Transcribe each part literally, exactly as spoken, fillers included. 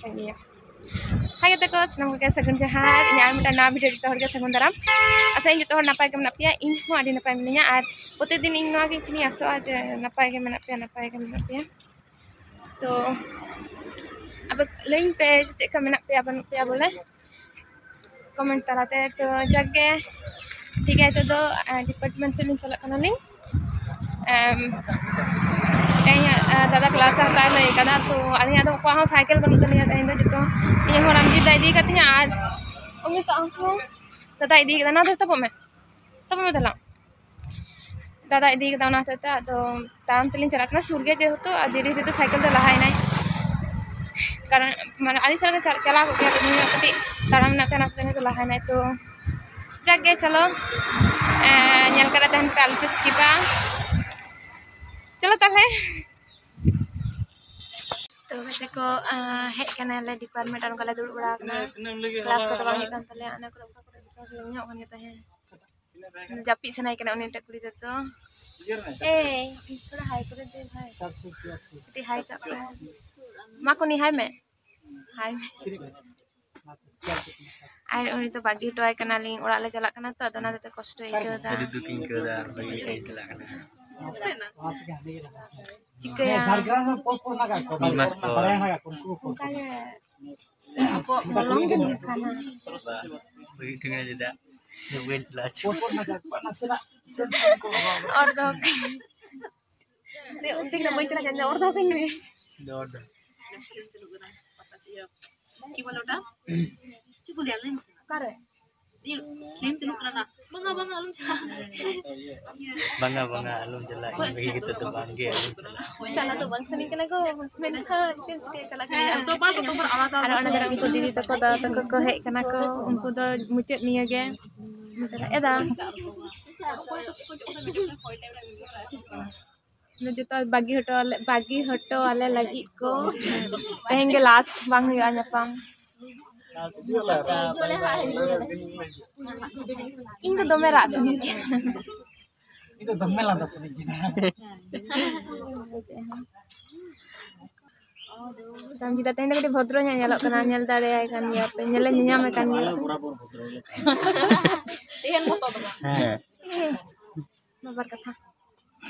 ᱤᱭᱟᱹ ᱦᱟᱭ ᱜᱟᱛᱮ ᱠᱚ, ᱥᱟᱱᱟᱢ ᱠᱚᱜᱮ ᱥᱟᱹᱜᱩᱱ ᱡᱚᱦᱟᱨ᱾ ᱤᱧᱟᱹᱜ ᱟᱨ ᱢᱤᱫᱴᱟᱝ ᱱᱟᱣᱟ ᱵᱷᱤᱰᱤᱭᱳ ᱡᱚᱛᱚ ᱦᱚᱲ ᱜᱮ ᱥᱟᱹᱜᱩᱱ ᱫᱟᱨᱟᱢ᱾ ᱟᱥᱟᱭᱟᱹᱧ ᱡᱚᱛᱚ ᱦᱚᱲ ᱱᱟᱯᱟᱭ ᱜᱮ ᱢᱮᱱᱟᱜ ᱯᱮᱭᱟ, ᱤᱧ ᱦᱚᱸ ᱟᱹᱰᱤ ᱱᱟᱯᱟᱭ ᱢᱤᱱᱟᱹᱧᱟ᱾ ᱟᱨ ᱯᱨᱚᱛᱤᱫᱤᱱ ᱤᱧ ᱱᱚᱣᱟ ᱜᱮ ᱤᱧ ᱟᱥᱚᱜᱼᱟ ᱡᱮ ᱱᱟᱯᱟᱭ ᱜᱮ ᱢᱮᱱᱟᱜ ᱯᱮᱭᱟ, ᱱᱟᱯᱟᱭ ᱜᱮ ᱢᱮᱱᱟᱜ ᱯᱮᱭᱟ᱾ ᱛᱚ ᱟᱯᱮ ᱞᱟᱹᱭᱟᱹᱧ ᱯᱮ ᱪᱮᱫ ᱞᱮᱠᱟ ᱢᱮᱱᱟᱜ ᱯᱮᱭᱟ, ᱵᱟᱹᱱᱩᱜ ᱯᱮᱭᱟ ᱵᱚᱞᱮ ᱠᱚᱢᱮᱱᱴ ᱛᱟᱞᱟᱛᱮ᱾ ᱛᱚ ᱡᱟᱠ ᱜᱮ ᱴᱷᱤᱠ ᱜᱮᱭᱟ, ᱱᱤᱛᱚᱜ ᱫᱚ ᱰᱤᱯᱟᱨᱴᱢᱮᱱᱴ ᱥᱮᱫ ᱞᱤᱧ ᱪᱟᱞᱟᱜ ᱠᱟᱱᱟᱞᱤᱧ᱾ ᱮᱢ, ᱛᱮᱦᱮᱧ ᱫᱟᱫᱟ ᱠᱞᱟᱥ ᱦᱟᱛᱟᱣ ᱞᱟᱹᱭ ᱠᱟᱫᱟ, ᱛᱚ ᱟᱹᱞᱤᱧᱟᱜ ᱫᱚ ᱚᱠᱚᱭᱟᱜ ᱦᱚᱸ ᱥᱟᱭᱠᱮᱞ ᱵᱟᱹᱱᱩᱜ ᱛᱟᱹᱞᱤᱧᱟ ᱛᱮᱦᱮᱧ ᱫᱚ, ᱡᱚᱛᱚ ᱤᱧᱟᱹᱜ ᱦᱚᱸ ᱨᱟᱢᱡᱤᱛ ᱫᱟ ᱤᱫᱤ ᱠᱟᱫᱤᱧᱟ ᱟᱨ ᱩᱱᱤ ᱛᱚ ᱟᱢ ᱦᱚᱸ ᱫᱟᱫᱟ ᱤᱫᱤ ᱠᱟᱫᱟ, ᱱᱚᱣᱟ ᱫᱚ ᱛᱟᱵᱚᱜ ᱢᱮ, ᱛᱟᱵᱚᱜ ᱢᱮ ᱫᱮᱞᱟ᱾ ᱫᱟᱫᱟ ᱤᱫᱤ ᱠᱟᱫᱟ, ᱚᱱᱟ ᱦᱚᱛᱮᱡ ᱛᱮ ᱟᱫᱚ ᱛᱟᱲᱟᱢ ᱛᱮᱞᱤᱧ ᱪᱟᱞᱟᱜ ᱠᱟᱱᱟ, ᱥᱩᱨ ᱜᱮᱭᱟ ᱡᱮᱦᱮᱛᱩ᱾ ᱟᱨ ᱡᱮ ᱫᱤᱫᱤ ᱫᱚ ᱥᱟᱭᱠᱮᱞ ᱛᱮ ᱞᱟᱦᱟᱭᱮᱱᱟᱭ, ᱠᱟᱨᱚᱱ ᱢᱟᱱᱮ ᱟᱹᱞᱤᱧ ᱥᱟᱞᱟᱜ ᱜᱮ ᱪᱟᱞᱟᱜ ᱠᱚᱜ ᱜᱮᱭᱟ, ᱩᱱᱤ ᱦᱚᱸ ᱠᱟᱹᱴᱤᱡ ᱛᱟᱲᱟᱢ ᱢᱮᱱᱟᱜ ᱛᱟᱭᱟ, ᱚᱱᱟ ᱛᱮ ᱞᱟᱦᱟᱭᱮᱱᱟᱭ᱾ ᱛᱚ ᱡᱟᱠ ᱜᱮ ᱪᱚᱞᱚ, ᱧᱮᱞ ᱠᱟᱛᱮ ᱛᱟᱦᱮᱱ ᱯᱮ, ᱟᱞᱚᱯᱮ ᱥᱠᱤᱯᱟ᱾ ᱪᱚᱞᱚ ᱛᱟᱦᱞᱮ᱾ ᱛᱚ ᱜᱟᱛᱮ ᱠᱚ, ᱦᱮᱡ ᱠᱟᱱᱟᱞᱮ ᱰᱤᱯᱟᱨᱴᱢᱮᱱᱴ ᱟᱨ ᱚᱱᱠᱟ ᱞᱮ ᱫᱩᱲᱩᱵ ᱵᱟᱲᱟ ᱟᱠᱟᱱᱟ᱾ ᱠᱞᱟᱥ ᱠᱚᱫᱚ ᱵᱟᱝ ᱦᱩᱭᱩᱜ ᱠᱟᱱ ᱛᱟᱞᱮᱭᱟ, ᱚᱱᱟ ᱠᱚᱨᱮ ᱚᱱᱠᱟ ᱠᱚᱨᱮ ᱡᱚᱛᱚ ᱦᱚᱲ ᱞᱮ ᱧᱚᱜ ᱠᱟᱱ ᱜᱮ ᱛᱟᱦᱮᱸᱫ᱾ ᱡᱟᱹᱯᱤᱫ ᱥᱟᱱᱟᱭᱮ ᱠᱟᱱᱟ ᱩᱱᱤᱴᱟᱜ ᱠᱩᱲᱤ ᱜᱤᱫᱽᱨᱟᱹ ᱫᱚ᱾ ᱮᱭ, ᱛᱷᱚᱲᱟ ᱦᱟᱭ ᱠᱚᱨᱮ ᱫᱮ ᱵᱷᱟᱭ᱾ ᱠᱟᱹᱴᱤᱡ ᱦᱟᱭ ᱠᱟᱜ ᱯᱮ᱾ ᱢᱟ ᱠᱚᱱᱤ, ᱦᱟᱭ ᱢᱮ᱾ ᱦᱟᱭ ᱢᱮ᱾ ᱟᱨ ᱩᱱᱤ ᱫᱚ ᱵᱟᱹᱜᱤ ᱦᱚᱴᱚᱣᱟᱭ ᱠᱟᱱᱟᱞᱤᱧ, ᱚᱲᱟᱜ ᱞᱮ ᱪᱟᱞᱟᱜ ᱠᱟᱱᱟ ᱛᱚ, ᱟᱫᱚ ᱚᱱᱟ ᱦᱚᱛᱮᱡ ᱛᱮ ᱠᱚᱥᱴᱚᱭ ᱟᱹᱭᱠᱟᱹᱣ ᱮᱫᱟ᱾ ᱟᱹᱰᱤ ᱫᱩᱠᱤᱧ ᱟᱹᱭᱠᱟᱹᱣ ᱮᱫᱟ, ᱵᱟᱹᱜᱤ ᱠᱟᱛᱮᱧ ᱪᱟᱞᱟᱜ ᱠᱟᱱᱟ᱾ ᱪᱤᱠᱟᱹᱭᱟ? ᱢᱤᱫ ᱢᱟᱥ ᱯᱚᱨ᱾ ᱚᱱᱠᱟ ᱜᱮ ᱟᱵᱚᱣᱟᱜ ᱢᱚᱞᱚᱝ ᱠᱟᱱᱟ᱾ ᱵᱟᱹᱜᱤ ᱦᱚᱴᱚ ᱠᱟᱹᱧ ᱪᱮᱫᱟᱜ? ᱵᱟᱹᱧ ᱪᱟᱞᱟᱜᱼᱟ᱾ ᱚᱨ ᱫᱚᱦᱚ ᱠᱟᱹᱧ᱾ ᱚᱱᱛᱮ ᱠᱷᱚᱱᱟᱜ ᱵᱟᱹᱧ ᱪᱟᱞᱟᱜ ᱠᱟᱱᱟ, ᱚᱨ ᱫᱚᱦᱚ ᱠᱟᱹᱧ ᱢᱮ᱾ ᱪᱮᱫ ᱠᱚ ᱞᱟᱹᱭᱟ ᱞᱟᱹᱭ ᱢᱮᱥᱮ? ᱚᱠᱟᱨᱮ? ᱵᱟᱝᱟ, ᱵᱟᱝᱟ, ᱟᱞᱚᱢ ᱪᱟᱞᱟᱜᱼᱟ᱾ ᱵᱟᱝᱟ, ᱵᱟᱝᱟ, ᱟᱞᱚᱢ ᱪᱟᱞᱟᱜᱼᱟ᱾ ᱤᱧ ᱵᱟᱹᱜᱤ ᱠᱟᱛᱮ ᱫᱚ ᱵᱟᱝ ᱜᱮ ᱟᱞᱚᱢ ᱪᱟᱞᱟᱜᱼᱟ᱾ ᱪᱟᱞᱟᱜ ᱫᱚ ᱵᱟᱝ ᱥᱟᱱᱟᱧ ᱠᱟᱱᱟ ᱜᱚ, ᱢᱮᱱᱠᱷᱟᱱ ᱪᱮᱫ ᱮᱢ ᱪᱤᱠᱟᱹᱭᱟ, ᱪᱟᱞᱟᱜ ᱜᱮ ᱦᱩᱭᱩᱜᱼᱟ᱾ ᱟᱨ ᱚᱱᱟ ᱠᱚᱨᱮ ᱩᱱᱠᱩ ᱫᱤᱫᱤ ᱛᱟᱠᱚ, ᱫᱟᱫᱟ ᱛᱟᱠᱚ ᱠᱚ ᱦᱮᱡ ᱠᱟᱱᱟ ᱠᱚ, ᱩᱱᱠᱩ ᱫᱚ ᱢᱩᱪᱟᱹᱫ ᱱᱤᱭᱟᱹ ᱜᱮ᱾ ᱮᱫᱟ᱾ ᱡᱚᱛᱚ ᱵᱟᱹᱜᱤ ᱦᱚᱴᱚ ᱟᱞᱮ, ᱵᱟᱹᱜᱤ ᱦᱚᱴᱚ ᱟᱞᱮ ᱞᱟᱹᱜᱤᱫ ᱠᱚ᱾ ᱛᱮᱦᱮᱧ ᱜᱮ ᱞᱟᱥᱴ, ᱵᱟᱝ ᱦᱩᱭᱩᱜᱼᱟ ᱧᱟᱯᱟᱢ᱾ ᱤᱧ ᱫᱚ ᱫᱚᱢᱮ ᱨᱟᱜ ᱥᱟᱱᱟᱧ ᱠᱟᱱᱟ᱾ ᱤᱧ ᱫᱚ ᱫᱚᱢᱮ ᱞᱟᱸᱫᱟ ᱥᱟᱱᱟᱧ ᱠᱟᱱᱟ᱾ ᱥᱟᱱᱡᱤᱛᱟ ᱛᱮᱦᱮᱧ ᱫᱚ ᱠᱟᱹᱴᱤᱡ ᱵᱷᱚᱫᱨᱚ ᱧᱚᱜ ᱧᱮᱞᱚᱜ ᱠᱟᱱᱟ, ᱧᱮᱞ ᱫᱟᱲᱮᱭᱟᱭ ᱠᱟᱱ ᱜᱮᱭᱟ ᱯᱮ, ᱧᱮᱞᱮ ᱧᱮᱧᱟᱢᱮ ᱠᱟᱱ ᱜᱮᱭᱟ ᱯᱮ᱾ ᱛᱮᱦᱮᱧ ᱢᱚᱛᱚ ᱫᱚ ᱵᱟᱝ᱾ ᱦᱮᱸ᱾ ᱵᱟᱵᱟᱨ ᱠᱟᱛᱷᱟ᱾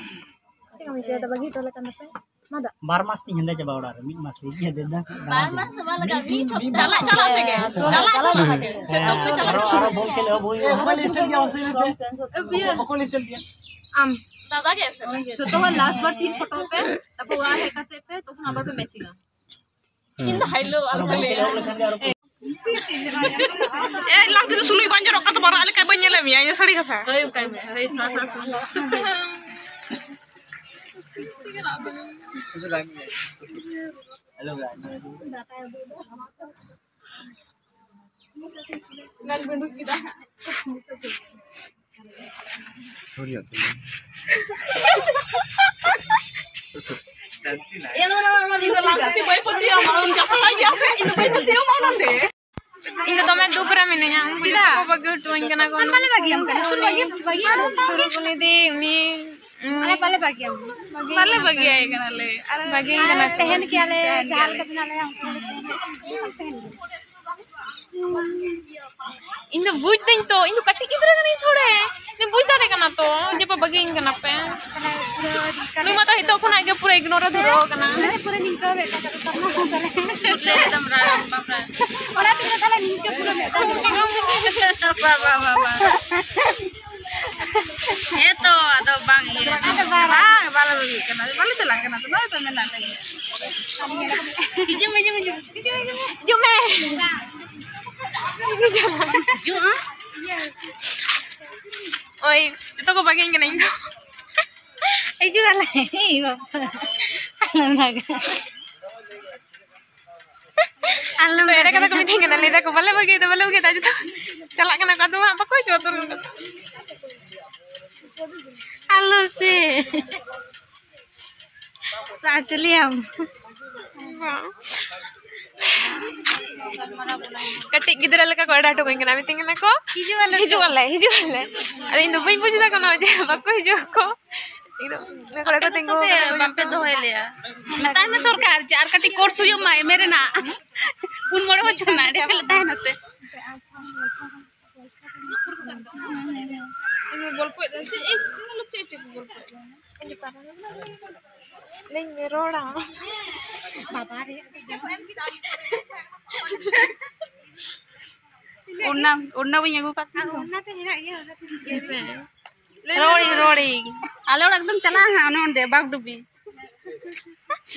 ᱪᱮᱫ ᱠᱚᱢ ᱟᱹᱭᱠᱟᱹᱣ ᱮᱫᱟ? ᱵᱟᱹᱜᱤ ᱦᱚᱴᱚ ᱞᱮᱠᱟᱱ ᱫᱚᱯᱮ? ᱢᱟ ᱫᱚ᱾ ᱵᱟᱨ ᱢᱟᱥ ᱛᱤᱧ ᱦᱮᱸᱫᱮ ᱪᱟᱵᱟ ᱚᱲᱟᱜ ᱨᱮ, ᱢᱤᱫ ᱢᱟᱥ ᱨᱮ ᱦᱮᱸᱫᱮ ᱫᱟᱜ᱾ ᱵᱟᱨ ᱢᱟᱥ ᱫᱚ ᱵᱟᱝ ᱞᱟᱜᱟᱜᱼᱟ, ᱢᱤᱫ ᱥᱚᱯᱛᱟᱦᱚ᱾ ᱪᱟᱞᱟᱜ ᱪᱟᱞᱟᱜ ᱛᱮᱜᱮ, ᱪᱟᱞᱟᱜ ᱪᱟᱞᱟᱜ ᱛᱮᱜᱮ᱾ ᱥᱮᱛᱟᱜ ᱨᱮ ᱟᱨᱚ, ᱪᱟᱞᱟᱜ ᱟᱨᱚ ᱵᱚᱞ ᱠᱷᱮᱞ ᱮᱦᱚᱵ ᱦᱩᱭᱩᱜᱼᱟ᱾ ᱚᱠᱚᱭ ᱞᱮ ᱮᱥᱮᱫ ᱜᱮᱭᱟ, ᱚᱠᱚᱭ ᱞᱮ ᱮᱥᱮᱫ ᱜᱮᱭᱟ? ᱟᱢ᱾ ᱫᱟᱫᱟ ᱜᱮ ᱮᱥᱮᱫ᱾ ᱡᱚᱛᱚ ᱦᱚᱲ ᱞᱟᱥᱴ ᱵᱟᱨ ᱴᱷᱤᱠ ᱯᱷᱳᱴᱳ ᱯᱮ, ᱛᱟᱨᱯᱚᱨ ᱚᱲᱟᱜ ᱦᱮᱡ ᱠᱟᱛᱮ ᱯᱮ, ᱛᱚᱠᱷᱚᱱ ᱟᱵᱟᱨ ᱯᱮ ᱢᱮᱪᱤᱝᱟ᱾ ᱤᱧ ᱫᱚ ᱦᱟᱭᱞᱳ ᱟᱞᱚ ᱯᱮ ᱞᱟᱹᱭᱟ᱾ ᱮ, ᱞᱟᱝ ᱛᱮᱫᱚ ᱥᱩᱱᱩᱡ ᱵᱟᱝ ᱡᱚᱨᱚᱜ ᱠᱟᱱ ᱛᱟᱢᱟ, ᱨᱟᱜ ᱞᱮᱠᱟ ᱵᱟᱹᱧ ᱧᱮᱞᱮᱫ ᱢᱮᱭᱟ, ᱤᱧ ᱫᱚ ᱥᱟᱹᱲᱤ ᱠᱟᱛᱷᱟ᱾ ᱦᱳᱭ, ᱚᱱᱠᱟᱭ ᱢᱮ, ᱦᱳᱭ, ᱛᱷᱚᱲᱟ, ᱛᱷᱚᱲᱟ ᱥᱩᱱᱩᱡ᱾ ᱤᱧ ᱫᱚ ᱞᱟᱦᱟ ᱛᱮ ᱵᱟᱹᱧ ᱯᱟᱹᱛᱭᱟᱹᱣ ᱟᱢᱟ, ᱟᱢ ᱡᱟᱛᱨᱟ ᱜᱮᱭᱟ ᱥᱮ? ᱤᱧ ᱫᱚ ᱵᱟᱹᱧ ᱯᱟᱹᱛᱭᱟᱹᱣ ᱟᱢᱟ ᱚᱱᱟᱛᱮ᱾ ᱤᱧ ᱫᱚ ᱫᱚᱢᱮ ᱫᱩᱠ ᱨᱮ ᱢᱤᱱᱟᱹᱧᱟ, ᱩᱱᱠᱩ ᱪᱮᱫᱟᱜ? ᱡᱚᱛᱚ ᱠᱚ ᱵᱟᱹᱜᱤ ᱦᱚᱴᱚᱣᱟᱹᱧ ᱠᱟᱱᱟ ᱠᱚ᱾ ᱟᱢ ᱵᱟᱞᱮ ᱵᱟᱹᱜᱤᱭᱟᱢ ᱠᱟᱱᱟ, ᱩᱱᱤ ᱥᱩᱨᱩᱠᱩᱱᱤ ᱫᱤ, ᱩᱱᱤ, ᱩᱱᱤ ᱟᱞᱮ ᱵᱟᱞᱮ ᱵᱟᱹᱜᱤᱭᱟᱢ ᱠᱟᱱᱟ᱾ ᱵᱟᱞᱮ ᱵᱟᱹᱜᱤᱭᱟᱭ ᱠᱟᱱᱟᱞᱮ᱾ ᱟᱞᱮ ᱵᱟᱹᱜᱤᱭᱟᱹᱧ ᱠᱟᱱᱟ ᱠᱚ᱾ ᱛᱟᱦᱮᱱ ᱜᱮᱭᱟᱞᱮ, ᱛᱟᱦᱮᱱ ᱡᱟᱦᱟᱸ ᱜᱮᱭᱟᱞᱮ᱾ ᱞᱮᱠᱟ ᱢᱮᱱᱟᱜ ᱞᱮᱭᱟ, ᱚᱱᱠᱟ ᱜᱮ ᱛᱟᱦᱮᱱ ᱜᱮᱭᱟ᱾ ᱤᱧ ᱫᱚ ᱵᱩᱡᱽ ᱫᱟᱹᱧ ᱛᱚ, ᱤᱧ ᱫᱚ ᱠᱟᱹᱴᱤᱡ ᱜᱤᱫᱽᱨᱟᱹ ᱠᱟᱹᱱᱟᱹᱧ ᱛᱷᱚᱲᱮ᱾ ᱤᱧ ᱵᱩᱡᱽ ᱫᱟᱲᱮ ᱠᱟᱱᱟ ᱛᱚ, ᱡᱮ ᱯᱮ ᱵᱟᱹᱜᱤᱭᱟᱹᱧ ᱠᱟᱱᱟ ᱯᱮ᱾ ᱱᱩᱭ ᱢᱟ ᱛᱚ ᱱᱤᱛᱚᱜ ᱠᱷᱚᱱᱟᱜ ᱜᱮ ᱯᱩᱨᱟᱹ ᱤᱜᱱᱳᱨ ᱮ ᱫᱷᱩᱨᱟᱹᱣ ᱠᱟᱱᱟ᱾ ᱢᱟᱱᱮ ᱯᱩᱨᱟᱹ ᱱᱤᱝᱠᱟᱹ ᱢᱮᱫ ᱛᱟᱠᱚ ᱫᱚᱨᱠᱟᱨ ᱢᱟ ᱵᱟᱝ ᱠᱟᱱᱟ᱾ ᱞᱟᱹᱭ ᱞᱮᱫᱟᱢ ᱨᱟᱜᱟᱢ, ᱵᱟᱢ ᱨᱟᱜᱟ᱾ ᱚᱱᱟ ᱛᱮᱜᱮ ᱛᱟᱦᱞᱮ ᱱᱤᱝᱠᱟᱹ ᱯᱩᱨᱟᱹ ᱢᱮᱫ ᱛᱟᱠᱚ᱾ ᱵᱟ, ᱵᱟ, ᱵᱟ, ᱵᱟ᱾ ᱦᱮᱸ ᱛᱚ, ᱟᱫᱚ ᱵᱟᱝ ᱤᱭᱟᱹ᱾ ᱟᱫᱚ ᱵᱟᱝ᱾ ᱵᱟᱝ, ᱵᱟᱞᱮ ᱵᱟᱹᱜᱤ ᱠᱟᱱᱟ, ᱵᱟᱞᱮ ᱪᱟᱞᱟᱜ ᱠᱟᱱᱟ, ᱱᱚᱜᱼᱚᱭ ᱛᱚ ᱢᱮᱱᱟᱜ ᱞᱮᱜᱮ᱾ ᱦᱤᱡᱩᱜ ᱢᱮ, ᱦᱤᱡᱩᱜ ᱢᱮ, ᱦᱤᱡᱩᱜ ᱢᱮ᱾ ᱦᱤᱡᱩᱜ ᱢᱮ᱾ ᱦᱤᱡᱩᱜᱼᱟ? ᱳᱭ, ᱡᱚᱛᱚ ᱠᱚ ᱵᱟᱹᱜᱤᱧ ᱠᱟᱱᱟ, ᱤᱧ ᱫᱚ᱾ ᱦᱤᱡᱩᱜ ᱟᱞᱮ, ᱵᱟᱯᱟ᱾ ᱟᱞᱚᱢ ᱨᱟᱜᱟ᱾ ᱟᱞᱚᱢ ᱛᱚ, ᱮᱲᱮ ᱨᱟᱜᱟ᱾ ᱠᱟᱛᱷᱟ ᱠᱚ ᱢᱤᱛᱟᱹᱧ ᱠᱟᱱᱟ, ᱞᱟᱹᱭ ᱫᱟᱠᱚ, "ᱵᱟᱞᱮ ᱵᱟᱹᱜᱤᱭᱮᱫᱟ, ᱵᱟᱞᱮ ᱵᱟᱹᱜᱤᱭᱮᱫᱟ", ᱡᱚᱛᱚ ᱪᱟᱞᱟᱜ ᱠᱟᱱᱟ ᱠᱚ, ᱟᱫᱚ ᱦᱟᱸᱜ ᱵᱟᱠᱚ ᱦᱤᱡᱩᱜᱼᱟ ᱛᱚ᱾ ᱟᱞᱚ ᱥᱮ᱾ ᱨᱟᱜ ᱦᱚᱪᱚ ᱞᱮᱭᱟᱢ᱾ ᱠᱟᱹᱴᱤᱡ ᱜᱤᱫᱽᱨᱟᱹ ᱞᱮᱠᱟ ᱠᱚ ᱮᱲᱮ ᱦᱚᱴᱚ ᱠᱟᱹᱧ ᱠᱟᱱᱟ, ᱢᱤᱛᱟᱹᱧ ᱠᱟᱱᱟ ᱠᱚ, ᱦᱤᱡᱩᱜ ᱟᱞᱮ ᱛᱚ᱾ "ᱦᱤᱡᱩᱜ ᱟᱞᱮ, ᱦᱤᱡᱩᱜ ᱟᱞᱮ", ᱟᱫᱚ ᱤᱧ ᱫᱚ ᱵᱟᱹᱧ ᱵᱩᱡᱽ ᱮᱫᱟ ᱠᱳᱱᱳ ᱡᱮ ᱵᱟᱠᱚ ᱦᱤᱡᱩᱜ ᱟᱠᱚ᱾ ᱤᱧ ᱫᱚ ᱱᱚᱰᱮ ᱠᱚ ᱛᱤᱸᱜᱩ ᱟᱠᱟᱱᱟ ᱠᱚ, ᱵᱟᱯᱮ ᱡᱚᱛᱚ ᱫᱚᱦᱚᱭ ᱞᱮᱭᱟ᱾ ᱢᱮᱛᱟᱭ ᱢᱮ ᱥᱚᱨᱠᱟᱨ ᱡᱮ ᱟᱨ ᱠᱟᱹᱴᱤᱡ ᱠᱳᱨᱥ ᱦᱩᱭᱩᱜ ᱢᱟ ᱮᱢ ᱮ ᱨᱮᱱᱟᱜ᱾ ᱯᱩᱱ ᱢᱚᱬᱮ ᱵᱚᱪᱷᱚᱨ ᱨᱮᱱᱟᱜ ᱰᱷᱮᱨ ᱞᱮ ᱛᱟᱦᱮᱱᱟ ᱥᱮ᱾ ᱤᱧ ᱜᱚᱞᱯᱚᱭᱮᱫ ᱛᱟᱦᱮᱱ ᱪᱮᱫ ᱪᱮᱫ ᱠᱚ ᱜᱚᱞᱯᱚᱭᱮᱫ ᱛᱟᱦᱮᱱᱟ? ᱞᱟᱹᱭ ᱢᱮ, ᱨᱚᱲᱟ᱾ ᱵᱟᱵᱟ ᱨᱮ᱾ ᱚᱱᱟ, ᱚᱱᱟ ᱵᱟᱹᱧ ᱟᱹᱜᱩ ᱠᱟᱫ ᱛᱟᱦᱮᱸ ᱫᱚ᱾ ᱚᱱᱟ ᱛᱮ ᱦᱮᱱᱟᱜ ᱜᱮᱭᱟ, ᱚᱱᱟ ᱛᱮ ᱦᱮᱱᱟᱜ ᱜᱮᱭᱟ᱾ ᱨᱚᱲᱤᱧ, ᱨᱚᱲᱤᱧ᱾ ᱟᱞᱮ ᱚᱲᱟᱜ ᱮᱠᱫᱚᱢ ᱪᱟᱞᱟᱜᱼᱟ ᱦᱟᱸᱜ, ᱚᱱᱮ ᱚᱸᱰᱮ ᱵᱟᱜᱽᱰᱩᱵᱤ᱾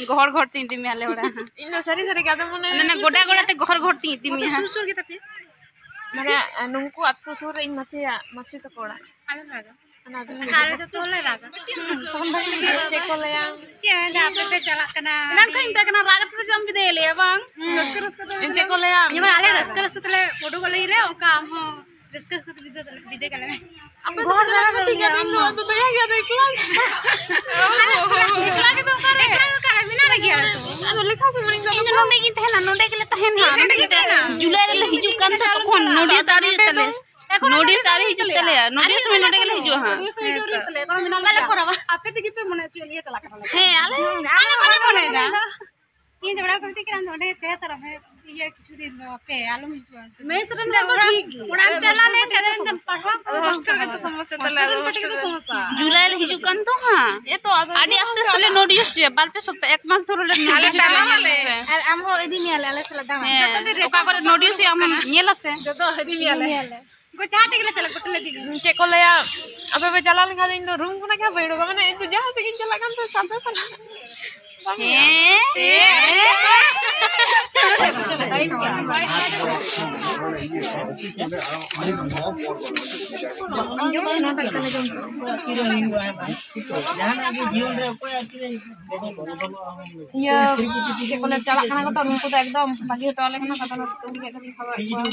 ᱜᱚᱦᱚᱲ ᱜᱚᱦᱚᱲ ᱛᱤᱧ ᱤᱫᱤ ᱢᱮᱭᱟ ᱟᱞᱮ ᱚᱲᱟᱜ ᱦᱟᱸᱜ᱾ ᱤᱧ ᱫᱚ ᱥᱟᱹᱨᱤ ᱥᱟᱹᱨᱤ ᱜᱮ ᱟᱫᱚ ᱢᱚᱱᱮ ᱢᱟᱱᱮ ᱥᱩᱨ ᱜᱚᱰᱟ ᱥᱩᱨ ᱜᱚᱰᱟ ᱜᱮ᱾ ᱛᱮ ᱜᱚᱦᱚᱲ ᱜᱚᱦᱚᱲ ᱛᱤᱧ ᱤᱫᱤ ᱢᱚᱛᱞᱚᱵ ᱢᱮᱭᱟ ᱥᱩᱨ ᱦᱟᱸᱜ᱾ ᱥᱩᱨ ᱜᱮ ᱛᱟᱯᱮᱭᱟ? ᱢᱟᱱᱮ, ᱱᱩᱝᱠᱩ ᱟᱹᱛᱩ ᱥᱩᱨ ᱨᱮ ᱤᱧ ᱢᱟᱹᱥᱤᱭᱟᱜ, ᱢᱟᱹᱥᱤ ᱛᱟᱠᱚ ᱚᱲᱟᱜ᱾ ᱟᱞᱮ ᱨᱟᱜᱟ᱾ ᱚᱱᱟ ᱫᱚ ᱟᱞᱮ ᱫᱚ ᱛᱚᱞᱮ ᱨᱟᱜᱟ᱾ ᱪᱮᱫ ᱠᱚ ᱞᱟᱹᱭᱟ? ᱪᱮᱫ ᱦᱚᱸ ᱵᱟᱝ, ᱟᱯᱮ ᱯᱮ ᱪᱟᱞᱟᱜ ᱠᱟᱱᱟ᱾ ᱮᱱᱟᱝ ᱠᱷᱚᱱ ᱤᱧ ᱢᱮᱛᱟᱭ ᱠᱟᱱᱟ, ᱨᱟᱜ ᱠᱟᱛᱮ ᱫᱚ ᱪᱮᱫ ᱮᱢ ᱵᱤᱫᱟᱹᱭ ᱞᱮᱭᱟ, ᱵᱟᱝ? ᱨᱟᱹᱥᱠᱟᱹ ᱨᱟᱹᱥᱠᱟᱹ ᱛᱮ ᱪᱮᱫ ᱠᱚ ᱞᱟᱹᱭᱟ? ᱡᱮᱢᱚᱱ ᱟᱞᱮ ᱨᱟᱹᱥᱠᱟᱹ ᱨᱟᱹᱥᱠᱟᱹ ᱛᱮᱞᱮ ᱩᱰᱩᱠᱚᱜ ᱞᱟᱹᱜᱤᱫ ᱞᱮ, ᱚᱱᱠᱟ ᱟᱢ ᱦᱚᱸ ᱨᱟᱹᱥᱠᱟᱹ ᱨᱟᱹᱥᱠᱟᱹ ᱛᱮ ᱵᱤᱫᱟᱹᱭ ᱠᱟᱞᱮ ᱢᱮ᱾ ᱟᱯᱮ ᱫᱚ ᱜᱚᱦᱚᱲ ᱢᱟᱱᱮ ᱫᱷᱟᱨᱟ ᱠᱟᱹᱴᱤᱡ ᱜᱮᱭᱟ ᱫᱚ ᱟᱢ ᱫᱚ᱾ ᱟᱫᱚ ᱫᱟᱭᱟ ᱜᱮᱭᱟ ᱟᱫᱚ ᱮᱠᱞᱟ᱾ ᱮᱠᱞᱟ ᱜᱮ ᱫᱚ ᱚᱠᱟᱨᱮ? ᱮᱠᱞᱟ ᱜᱮ ᱚᱠᱟᱨᱮ? ᱢᱮᱱᱟᱜ ᱞᱮᱜᱮᱭᱟ ᱟᱞᱮ ᱫᱚ᱾ ᱟᱫᱚ ᱞᱮᱠᱷᱟ ᱥᱩᱢᱩᱝ ᱤᱧ ᱫᱚ ᱤᱧ ᱫᱚ ᱱᱚᱰᱮ ᱜᱤᱧ ᱛᱟᱦᱮᱱᱟ, ᱱᱚᱰᱮ ᱜᱮᱞᱮ ᱛᱟᱦᱮᱱᱟ᱾ ᱱᱚᱰᱮ ᱜᱮ ᱛᱟᱦᱮᱱᱟ᱾ ᱡᱩᱞᱟᱭ ᱨᱮᱞᱮ ᱦᱤᱡᱩᱜ ᱠᱟᱱ ᱛᱟᱦᱮᱸ, ᱛᱚᱠᱷᱚᱱ ᱱᱚᱰᱤᱭᱟ ᱛᱮ ᱟᱹᱣᱨᱤ ᱦᱩᱭᱩᱜ ᱛᱟᱞᱮ᱾ ᱮᱠᱷᱚᱱ ᱱᱚᱰᱤᱭᱟ ᱥᱮ ᱟᱹᱣᱨᱤ ᱦᱤᱡᱩᱜ ᱛᱟᱞᱮᱭᱟ᱾ ᱱᱚᱰᱤᱭᱟ ᱥᱚᱢᱚᱭ ᱱᱚᱰᱮ ᱜᱮᱞᱮ ᱦᱤᱡᱩᱜᱼᱟ ᱦᱟᱸᱜ᱾ ᱱᱚᱰᱤᱭᱟ ᱥᱚᱢᱚᱭ ᱜᱮ ᱟᱹᱣᱨᱤ ᱦᱩᱭᱩᱜ ᱛᱟᱞᱮᱭᱟ, ᱮᱠᱷᱚᱱ ᱢᱮᱱᱟᱜ ᱞᱮᱜᱮᱭᱟ᱾ ᱵᱟᱞᱮ ᱠᱚᱨᱟᱣᱟ᱾ ᱟᱯᱮ ᱛᱮᱜᱮ ᱯᱮ ᱢᱚᱱᱮ ᱦᱚᱪᱚᱭᱮᱫ ᱞᱮᱭᱟ ᱪᱟᱞᱟᱜ ᱠᱟᱱᱟ᱾ ᱦᱮᱸ, ᱟᱞᱮ ᱦᱚᱸ ᱵᱟᱞᱮ ᱢᱚᱱᱮᱭᱮᱫᱟ᱾ ᱤᱧ ᱫᱚ ᱚᱲᱟᱜ ᱠᱷᱚᱱ ᱢᱤᱛᱟᱹᱧ ᱠᱟᱱᱟ, ᱱᱚᱰᱮ ᱛᱟᱦᱮᱸ ᱦᱟᱛᱟᱲᱚᱜ ᱢᱮ, ᱤᱭᱟᱹ, ᱠᱤᱪᱷᱩ ᱫᱤᱱ ᱫᱚ ᱟᱯᱮ ᱟᱞᱚᱢ ᱦᱤᱡᱩᱜᱼᱟ᱾ ᱢᱮᱥ ᱨᱮᱱ ᱫᱚ ᱚᱲᱟᱜ, ᱴᱷᱤᱠ ᱜᱮ᱾ ᱚᱲᱟᱜ ᱮᱢ ᱪᱟᱞᱟᱣ ᱞᱮᱱᱠᱷᱟᱱ ᱫᱚ ᱮᱠᱫᱚᱢ ᱯᱟᱲᱦᱟᱣ ᱠᱚ ᱦᱳᱥᱴᱮᱞ ᱨᱮᱜᱮ ᱛᱚ ᱥᱚᱢᱚᱥᱥᱟ᱾ ᱦᱳᱥᱴᱮᱞ ᱨᱮ ᱠᱟᱹᱴᱤᱡ ᱫᱚ ᱥᱚᱢᱚᱥᱥᱟ᱾ ᱡᱩᱞᱟᱭ ᱞᱮ ᱦᱤᱡᱩᱜ ᱠᱟᱱ ᱫᱚ ᱦᱟᱸᱜ᱾ ᱮ ᱛᱚ, ᱟᱫᱚ ᱟᱹᱰᱤ ᱟᱥᱛᱮ ᱟᱥᱛᱮ ᱞᱮ ᱱᱚᱰᱤᱭᱟ ᱦᱚᱪᱚᱭᱟ, ᱵᱟᱨ ᱯᱮ ᱥᱚᱯᱛᱟ, ᱮᱠ ᱢᱟᱥ ᱫᱷᱚᱨᱮ ᱞᱮ ᱱᱚᱰᱤᱭᱟ ᱦᱚᱪᱚᱭᱟ᱾ ᱟᱞᱮ ᱫᱟᱬᱟᱱᱟᱞᱮ᱾ ᱟᱨ ᱟᱢ ᱦᱚᱸ ᱤᱫᱤ ᱢᱮᱭᱟᱞᱮ ᱟᱞᱮ ᱥᱟᱞᱟᱜ ᱫᱟᱬᱟᱱ᱾ ᱦᱮᱸ, ᱡᱚᱛᱚ ᱫᱤᱱ ᱚᱠᱟ ᱠᱚᱨᱮ ᱱᱚᱰᱤᱭᱟ ᱦᱚᱪᱚᱭᱟ ᱟᱢ ᱦᱚᱸ ᱧᱮᱞᱟ ᱥᱮ᱾ ᱡᱚᱛᱚ ᱤᱫᱤ ᱢᱮᱭᱟᱞᱮ᱾ ᱜᱚ-, ᱡᱟᱦᱟᱸ ᱛᱮᱜᱮ ᱞᱮ ᱪᱟᱞᱟᱜ, ᱜᱚᱴᱟ ᱞᱮ ᱤᱫᱤ ᱢᱮᱭᱟ᱾ ᱪᱮᱫ ᱠᱚ ᱞᱟᱹᱭᱟ, ᱟᱯᱮ ᱯᱮ ᱪᱟᱞᱟᱣ ᱞᱮᱱᱠᱷᱟᱱ ᱤᱧ ᱫᱚ ᱨᱩᱢ ᱠᱷᱚᱱᱟᱜ ᱜᱮ ᱵᱟᱹᱧ ᱩᱰᱩᱠᱚᱜᱼᱟ, ᱢᱟᱱᱮ ᱤᱧ ᱫᱚ ᱡᱟᱦᱟᱸ ᱥᱮᱫ ᱜᱤᱧ ᱪᱟᱞᱟᱜ ᱠᱟᱱ ᱛᱟᱦᱮᱸ ᱥᱟᱵ ᱫᱚ ᱥᱟᱱᱟ᱾ ᱦᱮᱸ᱾ ᱤᱭᱟᱹ, ᱪᱮᱫ ᱠᱚ ᱞᱟᱹᱭᱟ, ᱪᱟᱞᱟᱜ ᱠᱟᱱᱟ ᱠᱚ ᱛᱚ, ᱱᱩᱠᱩ ᱫᱚ ᱮᱠᱫᱚᱢ ᱵᱟᱹᱜᱤ ᱦᱚᱴᱚ ᱟᱞᱮ ᱠᱟᱱᱟ ᱠᱚ, ᱟᱫᱚ ᱱᱚᱛᱮ ᱩᱱᱠᱩ ᱜᱮ ᱮᱠᱫᱚᱢ ᱠᱷᱟᱵᱟᱣᱮᱫ ᱠᱚᱣᱟ᱾